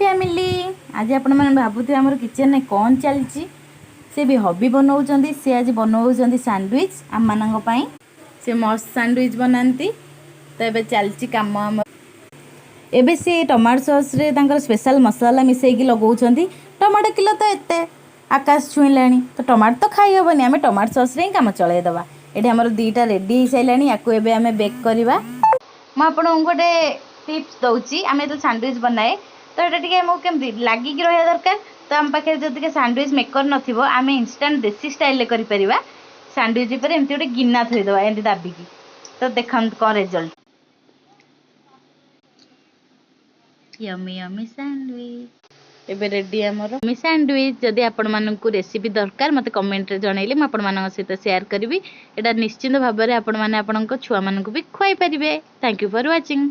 Family, ଆଜି ଆପଣମାନେ ଭାବୁଥିବେ ଆମର କିଚେନରେ କ'ଣ ଚାଲିଛି। ସେ ବି ହବି ବନାଉଛନ୍ତି। ସେ ଆଜି ବନାଉଛନ୍ତି ସ୍ୟାଣ୍ଡୱିଚ୍ ଆମମାନଙ୍କ ପାଇଁ। ସେ ମସ୍ତ ସ୍ୟାଣ୍ଡୱିଚ୍ ବନାନ୍ତି। ତ ଏବେ ଚାଲିଛି କାମ ଆମର। ଏବେ ସେ ଟମାଟୋ ସସ୍ରେ ତାଙ୍କର ସ୍ପେଶାଲ ମସଲା ମିଶାଇକି ଲଗାଉଛନ୍ତି। ଟମାଟୋ କିଲୋ ତ ଏତେ ଆକାଶ ଛୁଇଁଲାଣି, ତ ଟମାଟୋ ତ ଖାଇ ହେବନି। ଆମେ ଟମାଟୋ ସସ୍ରେ ହିଁ କାମ ଚଳାଇଦେବା। ଏଠି ଆମର ଦୁଇଟା ରେଡ଼ି ହେଇସାରିଲାଣି। ୟାକୁ ଏବେ ଆମେ ବେକ୍ କରିବା। ମୁଁ ଆପଣଙ୍କୁ ଗୋଟେ ଟିପ୍ସ ଦେଉଛି। ଆମେ ଯେତେବେଳେ ସ୍ୟାଣ୍ଡୱିଚ୍ ବନାଏ, ତ ଏଇଟା ଟିକେ ଆମକୁ କେମିତି ଲାଗିକି ରହିବା ଦରକାର। ତ ଆମ ପାଖରେ ଯଦି ଟିକେ ସ୍ୟାଣ୍ଡୱିଚ୍ ମେକର୍ ନଥିବ, ଆମେ ଇନଷ୍ଟାଣ୍ଟ ଦେଶୀ ଷ୍ଟାଇଲ୍ରେ କରିପାରିବା। ସ୍ୟାଣ୍ଡୱିଚ୍ ଉପରେ ଏମିତି ଗୋଟେ ଗିନା ଥୋଇଦେବା ଏମିତି ଦାବିକି। ତ ଦେଖନ୍ତୁ କ'ଣ ରେଜଲ୍ଟ। ୟମି ୟମି ସ୍ୟାଣ୍ଡୱିଚ୍ ଏବେ ରେଡ଼ି ଆମର ସ୍ୟାଣ୍ଡୱିଚ୍। ଯଦି ଆପଣମାନଙ୍କୁ ରେସିପି ଦରକାର, ମୋତେ କମେଣ୍ଟରେ ଜଣାଇଲେ ମୁଁ ଆପଣମାନଙ୍କ ସହିତ ସେୟାର କରିବି। ଏଇଟା ନିଶ୍ଚିନ୍ତ ଭାବରେ ଆପଣମାନେ ଆପଣଙ୍କ ଛୁଆମାନଙ୍କୁ ବି ଖୁଆଇ ପାରିବେ। Thank you for watching.